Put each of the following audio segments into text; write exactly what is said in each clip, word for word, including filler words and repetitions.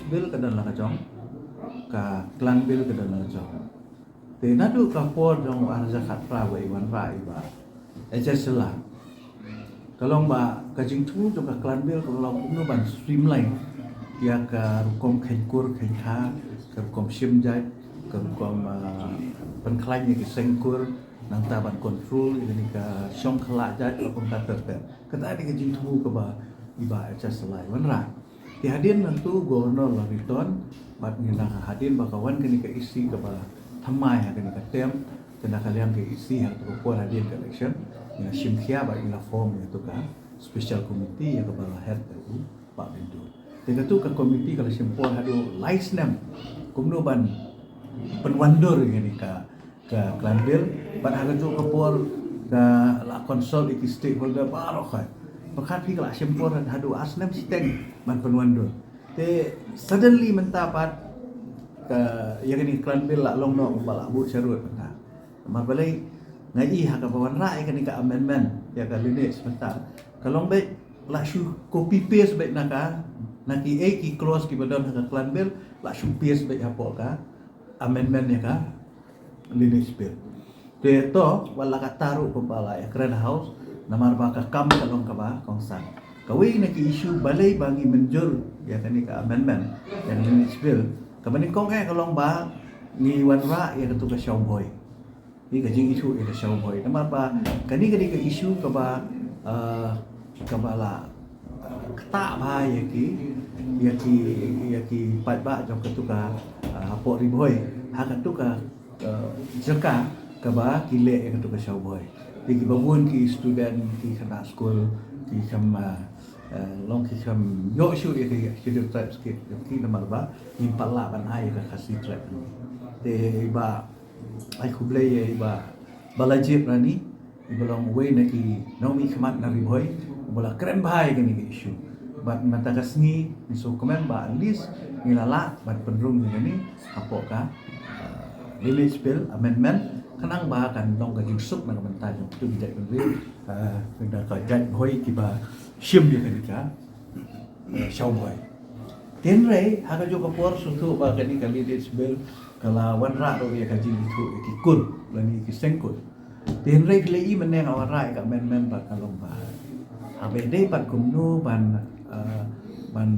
Bill ka don la ka jong, ka Clan Bill ka don la ka jong. Te naduh ka por jong u ar hajar khatphra ba i wanrah i Bah H S Shylla, ka long ba ka jingthmu jong ka Clan Bill ka long kumno ban streamline ïa ka rukom kheiñ kur kheiñ kha, ka rukom shim jait, ka rukom, ah, pynkhlaiñ ïa ki seng kur, nangta ban control ïa kane ka shong khlad jait, ka rukom ka ter ter. Kata dei ka jingthmu kaba i Bah H S Shylla i wanrah. Te hadien nangtu Governor la return, bad ngi na hadien ba ka wan kane ka E C kaba thymmai ha kane ka term, te na ka liang ka E C ha kato ka por hadien ka election, ngi la shim khia bad ngi la form ïa kato ka special committee ïa kaba la head da u Bah Byndu. Te kato ka committee ka la shim por haduh lai snem kumno ban pynwandur ïa kane ka ka Clan Bill, bad ha kajuh ka por ka la consult ïa ki stakeholder baroh khoit. Pyrkhat phi ka la shim por haduh ar snem shiteng ban pynwandur. Te suddenly mynta pat ka ïa kane Clan Bill la long noh ba la buh sharud mynta. Namar balei? Nga i ha kaba wanrah ïa kane ka amendment ïa ka lineage mynta, ka long beit la shu copy paste beit na ka, na ki ei ki clause kiba don ha ka Clan Bill, la shu paste beit hapoh ka amendment ïa ka Lineage Bill. Te to wat la katta ruh kumba la ïakren ha House, namar ba ka kam ka long kaba kongsan. Kawei na ki issue balei ba ngi mynjur ïa kane ka amendment ïa ka Lineage Bill, kaba nyngkong eh ka long ba ngi wanrah ïa kato ka Shawbhoi. Ïa ka jingithuh ïa ka Shawbhoi, namar ba kane ka dei ka issue kaba, ah, kaba la, ah, ktah bha ïa ki, ïa ki, ïa ki paidbah jong kato ka, ah, hapoh Ri Bhoi ha kato ka, ah, jaka kaba ki leh ïa kato ka Shawbhoi. Te kiba bun ki student, ki khynnah skul, ki kham, ah, ah, long ki kham ïoh shuh ïa ki Scheduled Tribes ki, ki namar ba ngim pat lah ban ai ïa ka Khasi Tribe. Te ba ai khublei ïa i Bah Balajied Rani, iba long uwei na ki nongmihkhmat na Ri Bhoi, uba la kren bha ïa kane ka issue. Bad mynta ka sngi ngi sngewkmen ba at least ngi la lah ban pynrung ïa kane hapoh ka, uh, Lineage Bill Amendment, khnang ba kan long ka jingsuk na ka bynta jong kito ki jaitbynriew, uh, na ka jaitbhoi kiba shim ïa kane ka, uh, Shawbhoi. Hynrei ha kajuh ka por sngewthuh ba kane ka Lineage Bill ka la wanrah ruh ïa ka jingithuh ïa ki kur lane ïa ki seng kur. Te hynrei phi la i mynne nga wanrah ïa ka amendment ba ka long ba, haba ïadei bad kumno ban, eh, ban,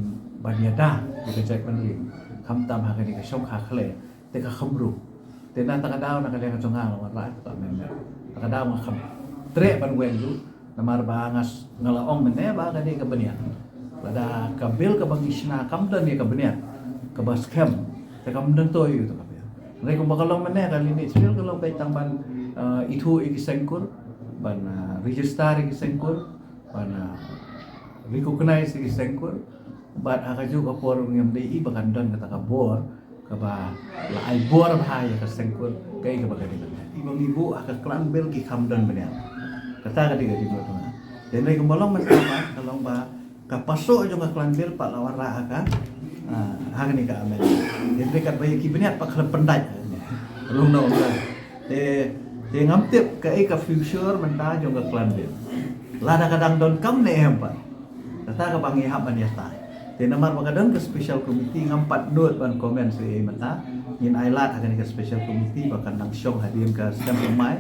ban ïada ïa ka jaitbynriew, khamtam ha kane ka shongkha khlei, te ka kham ruh. Te na kata ka daw na ka liang jong nga la wanrah ïa ka amendment. Na kata ka daw nga kham treh ban weng ruh. Namar ba nga s-, nga la ong mynne ba ka dei ka bniat. Lada ka bill kaba ngi shna kam don ïa ka bniat kaba skhem, te kam don to ïa ka bill. Hynrei kumba ka long mynne ka Lineage Bill ka long beit tang ban, eh, ithuh ïa ki seng kur, ban, eh, register ïa ki seng kur, ban, eh, recognize ïa ki seng kur. Bad ha kajuh ka por ngim dei i ba kan don kata ka bor kaba la ai bor bha ïa ka seng kur, kaei kaba ka dei. Iba ngi buh ha ka Clan Bill ki kham don bniat. Kata ka dei ka dei bniat. Te hynrei kumba long mynta ba ka long ba ka paso jong ka Clan Bill pat la wanrah ha ka, ah, ha kane ka amendment. Te hynrei katba ïa ki bniat pat khlem pyndait. Long na ong te, te ngam tip kaei ka future mynta jong ka Clan Bill. Lada ka dang don kam ne em pat. Kata kaba ngi hap ban ïatai. Te namar ba ka don ka special committee ngam pat nud ban comment shuh ei mynta. Ngin ailad ha kane ka special committee ba kan dang shong hadien ka snem thymmai.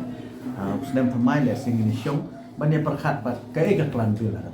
Ah, snem thymmai lehse ngin shong ban ïa pyrkhat bad kaei ka Clan Bill ha ka